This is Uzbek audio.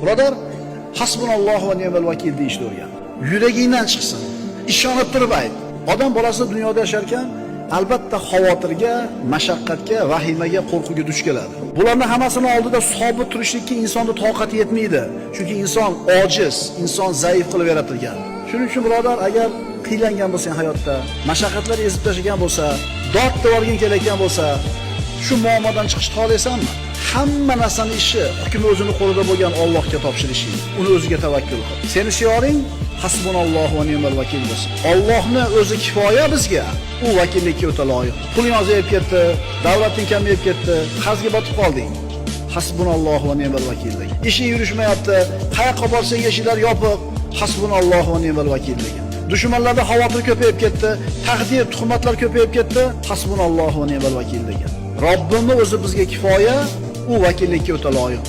Birodar, hasbunallohu va ni'mal vakil deyishni o'rgan. Yuragingdan chiqsin. Ishonib turib ayt. Odam bolasi dunyoda yasharkan, albatta xavotirga, mashaqqatga, vahimaga, qo'rquvga duch keladi. Bularning hammasini oldida sobit turishlikka insonning toqati yetmaydi. Chunki inson ojiz, inson zaif qilib yaratilgan. Shuning uchun birodar, agar qiylangan bo'lsang hayotda, mashaqqatlar ezib tashlagan bo'lsa, dod devorging kelayotgan bo'lsa, shu muammodan chiqishni xohlaysanmi? Hamma narsani ishi, hukmi o'zini qo'lida bo'lgan Allohga topshirishing, uni o'ziga tavakkul qil. Seni shioring hasbunallohu va ni'mal vakil bo'lsin. Allohni o'zi kifoya bizga, u vakillikka o'ta loyiq. Puling ozayib ketdi, davlating kamayib ketdi, qarzga botib qolding. Hasbunallohu va ni'mal vakil degin. Ishing yurishmayapti, qayoqqa borsang eshiklar yopiq. Hasbunallohu va ni'mal vakil degin. Dushmanlarda xavotir ko'payib ketdi, taqdir, tuhmatlar ko'payib ketdi. Hasbunallohu va ni'mal vakil degin. Robbimni o'zi bizga kifoya, u vakillikka o'ta loyiq.